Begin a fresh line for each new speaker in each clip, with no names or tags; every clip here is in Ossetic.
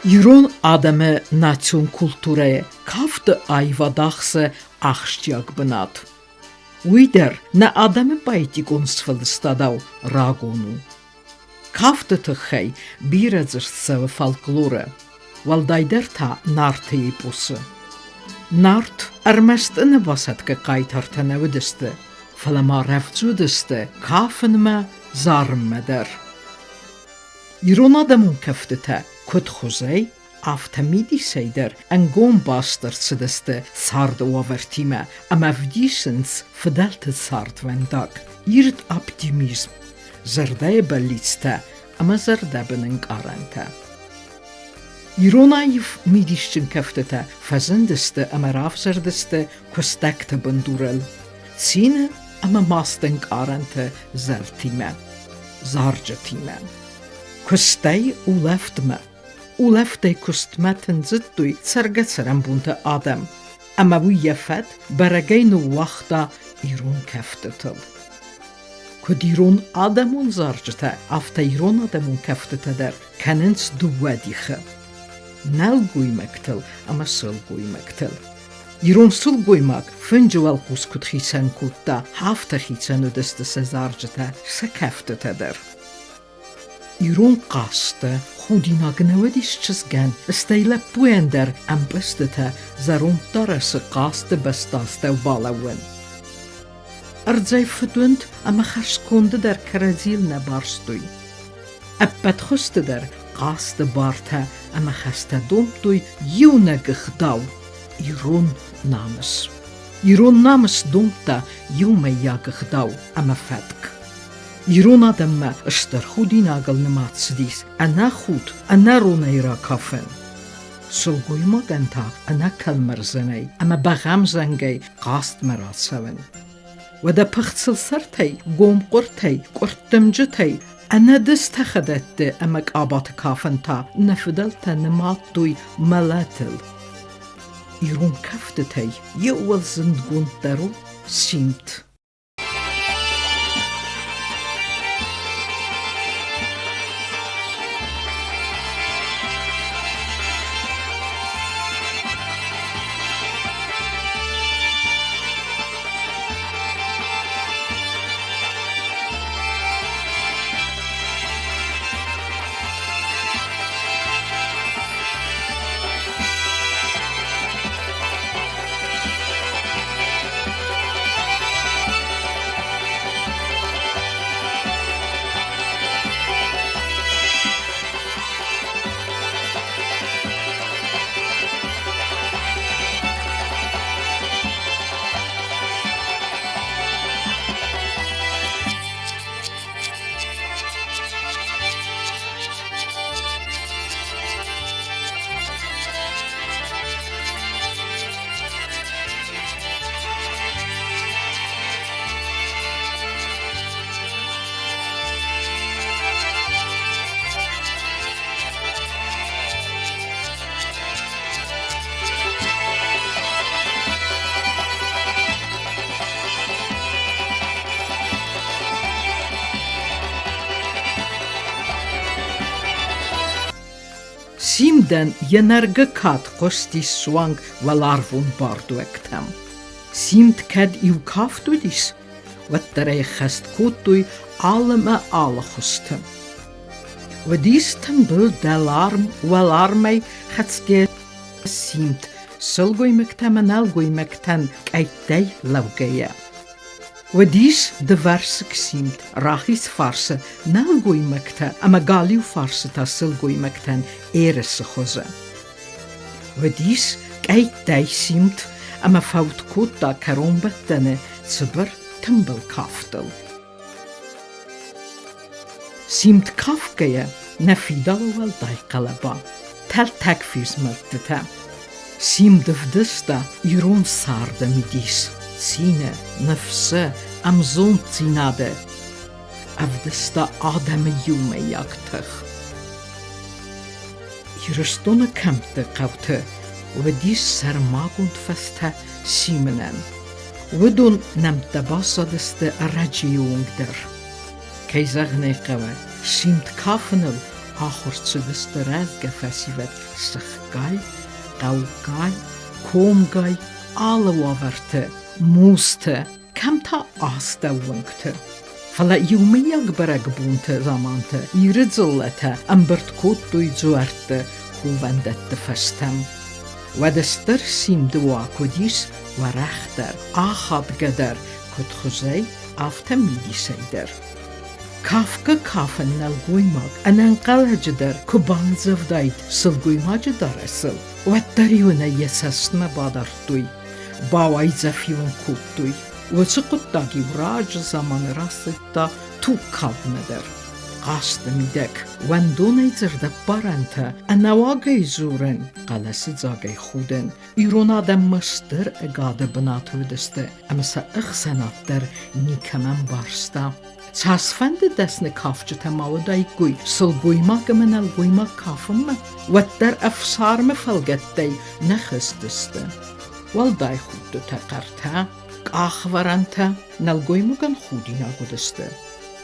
Ирон адӕмы национ культурӕйы кафты аивад ахсы ахсджиаг бынат. Уый дӕр нӕ адӕмы поэтикон сфӕлдыстадау рагон у. Кафты тыххӕй бирӕ дзырд цӕуы фольклоры, уӕлдайдӕр та Нарты эпосы. Нарт ӕрмӕст ӕнӕбасӕтгӕ хъайтартӕ нӕ уыдысты, фӕлӕ ма рӕвдз уыдысты кафынмӕ, зарынмӕ дӕр. Ирон адӕмон кӕфтытӕ куыд хуызӕй, афтӕ мидисӕй дӕр ӕнгом баст ӕрцыдысты царды уавӕртимӕ ӕмӕ ӕвдисынц фыдӕлты цардвӕндаг, ирд оптимизм, зӕрдӕйы бӕллицтӕ ӕмӕ зӕрдӕбын ӕнкъарӕнтӕ. Ирон аив мидисджын кӕфтытӕ фӕзындысты ӕмӕ равзӕрдысты куыстӕгты бындурыл, цины ӕмӕ масты ӕнкъарӕнты зӕлтимӕ, зарджытимӕ. Куыстӕй улӕфтмӕ, улӕфтӕй куыстмӕ тындзыдтой цӕргӕ-цӕрӕнбонты адӕм, ӕмӕ уый йӕ фӕд бӕрӕгӕй ныууагъта ирон кӕфтытыл. Куыд ирон адӕмон зарджытӕ, афтӕ ирон адӕмон кӕфтытӕ дӕр кӕнынц дыууӕ дихы: нӕлгоймӕгтыл ӕмӕ сылгоймӕгтыл. Ирон сылгоймаг фынджы уӕлхъус куыд хицӕн кодта, афтӕ хицӕн уыдысты сӕ зарджытӕ, сӕ кӕфтытӕ дӕр. Ирон хъазтӕ худинаг нӕ уыдис чызгӕн, стӕй лӕппуйӕн дӕр ӕмпъызтытӕ зӕронд дарӕсы хъазты бӕстастӕу балӕууын. Ӕрдзӕй фыдуынд ӕмӕ хӕрзконды дӕр кӕрӕдзийыл нӕ барстой. Ӕппӕт хуызты дӕр хъазты бартӕ ӕмӕ хӕстӕ домдтой иунӕг ӕгъдау – ирон намыс. Ирон намыс домдта иумӕйаг ӕгъдау ӕмӕ фӕтк. Ирон адӕммӕ стыр худинагыл нымад цыдис ӕнӕхуд, ӕнӕронӕй ракафын. Сылгоймагӕн та ӕнӕкӕлмӕрзӕнӕй ӕмӕ бӕгъӕмзӕнгӕй хъазтмӕ рацӕуын. Уӕдӕ пыхцыл сӕртӕй, гомхъуыртӕй, къуырттымджытӕй, ӕнӕдыстӕ хӕдӕтты ӕмӕ къабаты кафын та нӕ фыдӕлтӕ нымадтой мӕлӕтыл. Ирон кӕфтытӕй иууыл зындгонддӕр у симд. Симдӕн йӕ нӕргӕ кад хъуыстис суанг уӕларвон бардуӕгтӕм. Симд кӕд иу кафт уыдис, уӕддӕр ӕй хӕст кодтой алы мӕ алы хуызты. Уыдис тымбыл дӕларм уӕлармӕй хӕцгӕ симд сылгоймӕгтӕ ӕмӕ нӕлгоймӕгтӕн къӕйттӕй лӕугӕйӕ. Уыдис дывӕрсыг симд рахиз фарсы нӕлгоймӕгтӕ ӕмӕ галиу фарсы та сылгоймӕгтӕн ерысы хуызы. Уыдис къӕйттӕй симд ӕмӕ фӕуд кодта кӕронбӕттӕны цыбыр тымбыл кафтыл. Симд кафгӕйӕ нӕ фидауы уӕлдай хъӕлӕба, тӕлтӕг фезмӕлдтытӕ. Симд ӕвдыста ирон царды мидис, цины, ныфсы, ӕмзонддзинады. Ӕвдыста адӕмы иумӕйаг тых. Ирыстоны кӕмтты хъӕуты уыдис сӕрмагонд фӕзтӕ симынӕн. Уыдон нӕмттӕ баззадысты ӕрӕджыйы онг дӕр. Кӕй зӕгъын ӕй хъӕуы, симд кафыныл Ахуыр цыдысты рӕзгӕ фӕсивӕд сыхгай, хъӕугай, комгай, алы уавӕрты, мусты, кӕм та астӕууынгты. Фӕлӕ иумӕйаг бӕрӕгбонты заманты Иры дзыллӕтӕ ӕмбырд кодтой дзуӕртты кувӕндӕтты фӕзтӕм. Уӕдӕ стыр симды уаг уыдис уӕрӕхдӕр, ахадгӕдӕр куыд хуызӕй, афтӕ мидисӕй дӕр. Кафгӕ-кафын нӕлгоймаг ӕнӕнхъӕлӕджы дӕр куы бандзӕвдаид сылгоймаджы дарӕсыл, уӕддӕр-иу ын ӕй йӕ цӕстмӕ бадардтой, бауайдзӕф-иу ын кодтой. Уыцы хъуыддаг-иу раджы заманы рацыдта тугкалдмӕ дӕр. Хъазты мидӕг уӕндонӕй дзырдӕппарӕнтӕ, ӕнӕуагӕй дзурӕн, хъӕлӕсыдзагӕй худӕн ирон адӕммӕ стыр ӕгады бынат уыдысты ӕмӕ сӕ ӕхсӕнад дӕр никӕмӕн барста. Цасфӕнды дӕсны кафджытӕ ма уыдаиккой сылгоймаг ӕмӕ нӕлгоймаг кафынмӕ, уӕддӕр ӕфсармы фӕлгӕттӕй нӕ хызтысты. Уӕлдай худтытӕ, хъӕртӕ, къахвӕрӕнтӕ нӕлгоймагӕн худинаг уыдысты.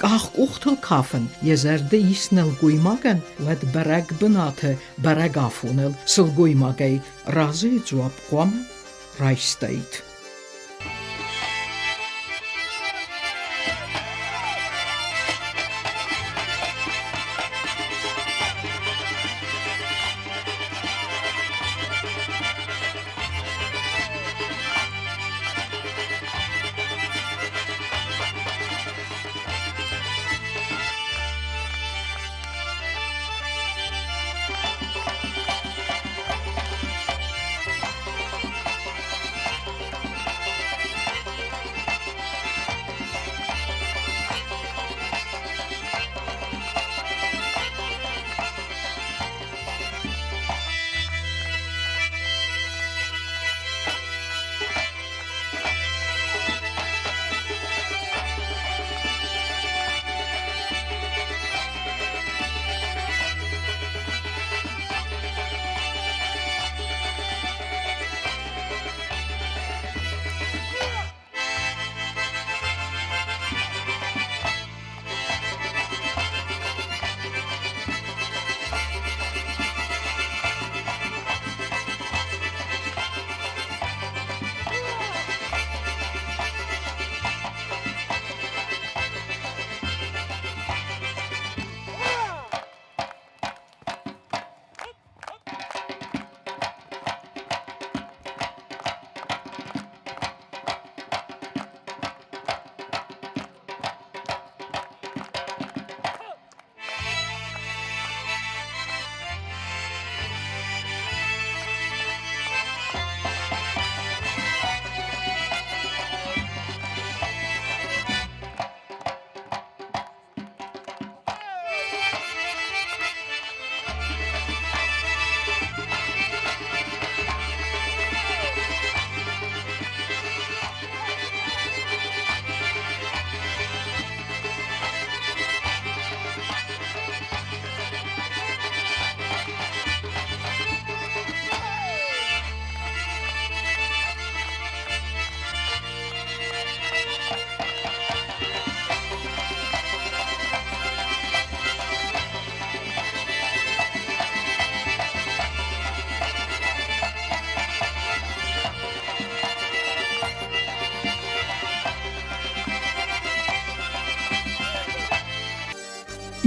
Къах-къухтыл кафын йӕ зӕрды ис нӕлгоймагӕн, уӕд бӕрӕг бынаты, бӕрӕг афоныл сылгоймагӕй разыйы дзуапп хъуамӕ райстаид.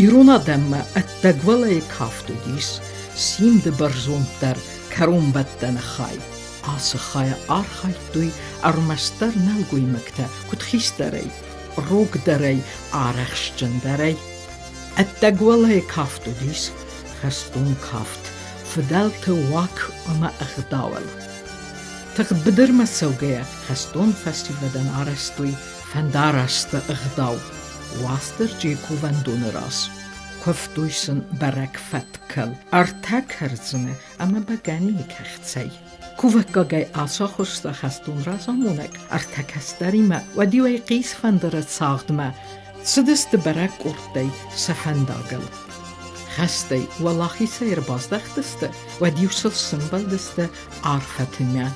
Ирон адӕммӕ ӕддӕгуӕлӕйы кафт уыдис симды бӕрзонддӕр кӕронбӕттӕны хай. Ацы хайы архайдтой ӕрмӕстдӕр нӕлгоймӕгтӕ куыд хистӕрӕй, рогдӕрӕй, арӕхстджындӕрӕй. Ӕддӕгуӕлӕйы кафт уыдис хӕстон кафт, фыдӕлты уаг ӕмӕ ӕгъдауӕн. Тыгъд быдырмӕ цӕугӕйӕ хӕстон фӕсивӕдӕн арӕзтой фӕндарасты ӕгъдау Уастырджийы кувӕндоны раз. Куывтой сын бӕрӕг фӕткыл ӕртӕ кӕрдзыны ӕмӕ бӕгӕныйы кӕхцӕй. Кувӕггагӕй ацахуырста хӕстон разамонӕг ӕртӕ кӕстӕримӕ, уӕд-иу ӕй хъисфӕндыры цагъдмӕ цыдысты бӕрӕг къордтӕй сӕ фӕндагыл. Хӕстӕй уӕлахизӕй ӕрбаздӕхтысты, уӕд-иу сыл сӕмбӕлдысты арфӕтимӕ,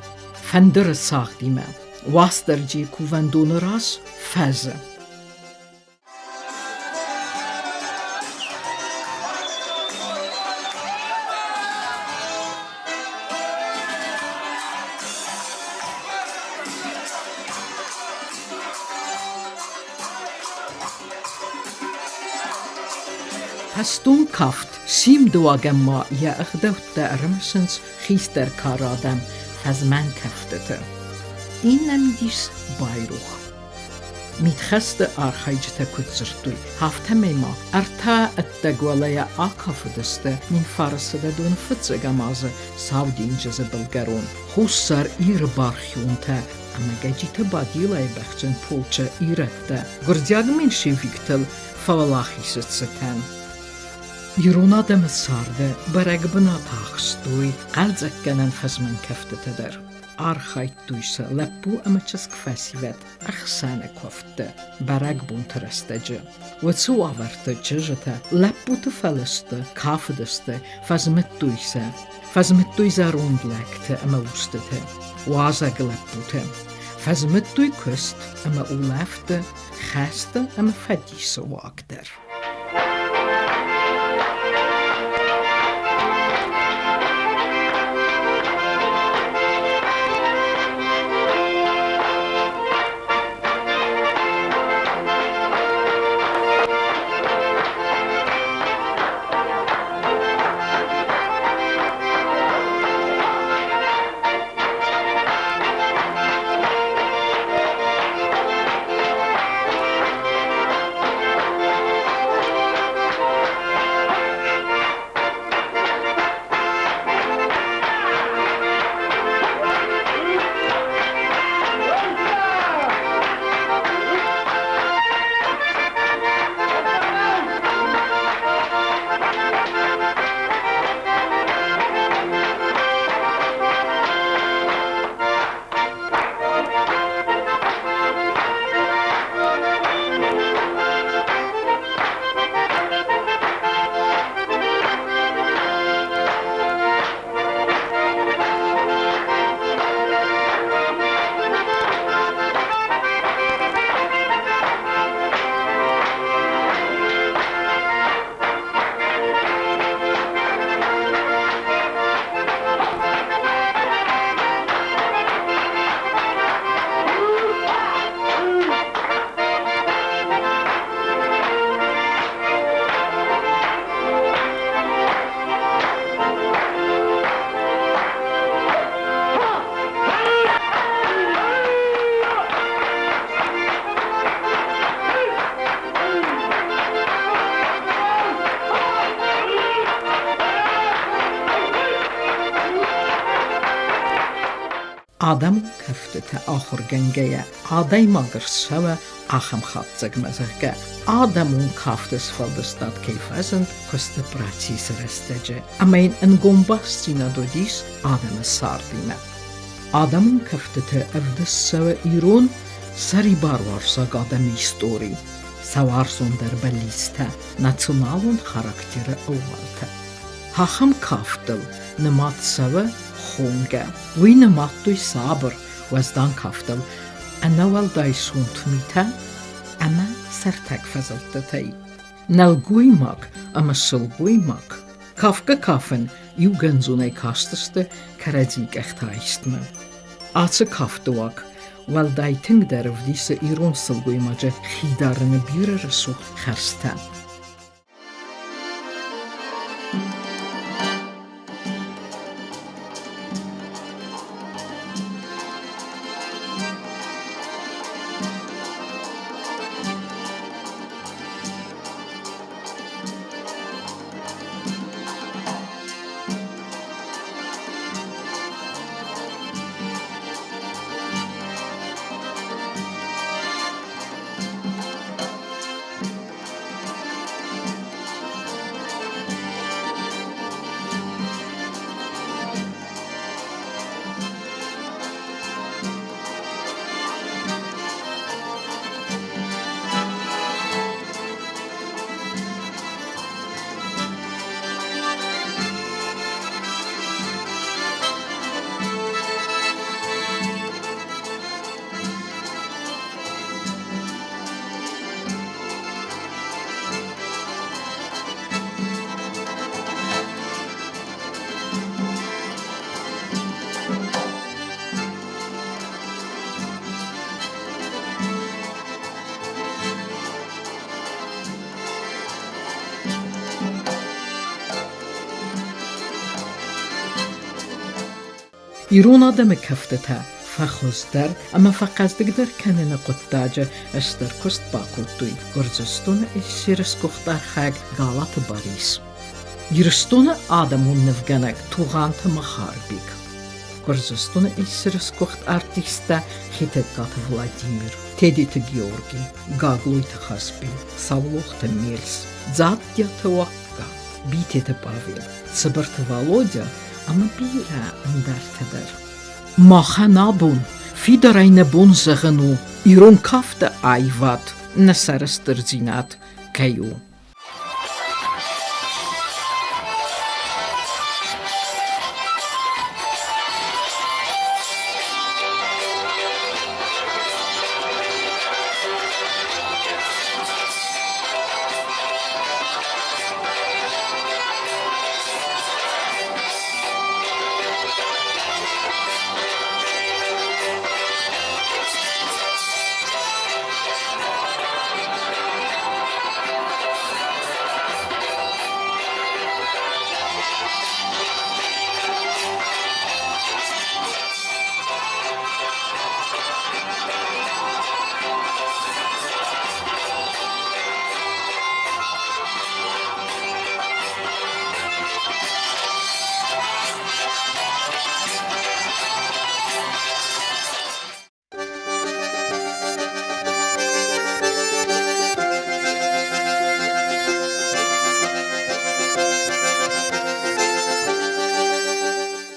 фӕндыры цагъдимӕ. Уастырджийы кувӕндоны раз фӕзы. Хӕстон кафт симды уагӕн ма йӕ ӕгъдӕуттӕ ӕрымысынц хистӕр кары адӕм фӕзмӕн кӕфтыты. Иннӕ мидис байрох. Мидхӕсты архайджытӕ куыд дзырдтой, афтӕмӕй ма ӕртӕ ӕддӕгуӕлӕйӕ акафыдысты Минфарсыдӕдоны фыццӕгӕм азы Сау денджызы былгӕрон Хуссар Иры бархионтӕ ӕмӕ Гӕджиты Бадилайы бӕхджын полчъы ирӕттӕ гуырдзиаг меньшевиктыл фӕуӕлахизы цытӕн. Ирон адӕмы царды бӕрӕг бынат ахстой хъӕлдзӕггӕнӕн фӕзмӕн кӕфтытӕ дӕр. Архайдтой сӕ лӕппу ӕмӕ чызг фӕсивӕд ӕхсӕны куывдты, бӕрӕгбонты рӕстӕджы. Уыцы уавӕрты чызджытӕ лӕппуты фӕлысты, кафыдысты, фӕзмыдтой сӕ. Фӕзмыдтой зӕронд лӕгты ӕмӕ устыты, уазӕг лӕппуты. Фӕзмыдтой куыст ӕмӕ улӕфты, хӕсты ӕмӕ фӕдисы уаг дӕр. Адӕмон кӕфтытӕ ахуыргӕнгӕйӕ адӕймаг ӕрцӕуы ахӕм хатдзӕгмӕ, зӕгъгӕ, адӕмон кафты сфӕлдыстад кӕй фӕзынд куысты процессы рӕстӕджы ӕмӕ йын ӕнгом бастдзинад уыдис адӕмы цардимӕ. Адӕмон кӕфтыты ӕвдыст цӕуы ирон сӕрибаруарзаг адӕмы истори, сӕ уарзондӕр бӕллицтӕ, националон характеры ӕууӕлтӕ. Ахӕм кафтыл нымад цӕуы хонгӕ. Уый нымадтой сабыр, уӕздан кафтыл, ӕнӕуӕлдай сонт митӕ ӕмӕ сӕртӕг фӕзылдтытӕй. Нӕлгоймаг ӕмӕ сылгоймаг кафгӕ-кафын иугӕндзонӕй кастысты кӕрӕдзи къӕхты айстмӕ. Ацы кафты уаг уӕлдай тынгдӕр ӕвдисы ирон сылгоймаджы хидарыны бирӕ рӕсугъд хӕрзтӕ. Ирон адӕмы кӕфтытӕ фӕхуыздӕр ӕмӕ фӕхъӕздыгдӕр кӕныны хъуыддаджы стыр куыст бакодтой Гуырдзыстоны СССР-ы сгуыхт архайӕг Галаты Барис, Ирыстоны адӕмон нывгӕнӕг Тугъанты Махарбег, Гуырдзыстоны СССР-ы сгуыхт артисттӕ Хетӕгкаты Владимир, Тедеты Георги, Гаглойты Хазби, Саулохты Мельс, Дзадтиаты Уакка, Битеты Павел, Цыбырты Валодя ӕмӕ бирӕ ӕндӕртӕ дӕр. Махӕн абон фидарӕй нӕ бон зӕгъын у, ирон кафты аивад нӕ сӕрыстырдзинад кӕй у.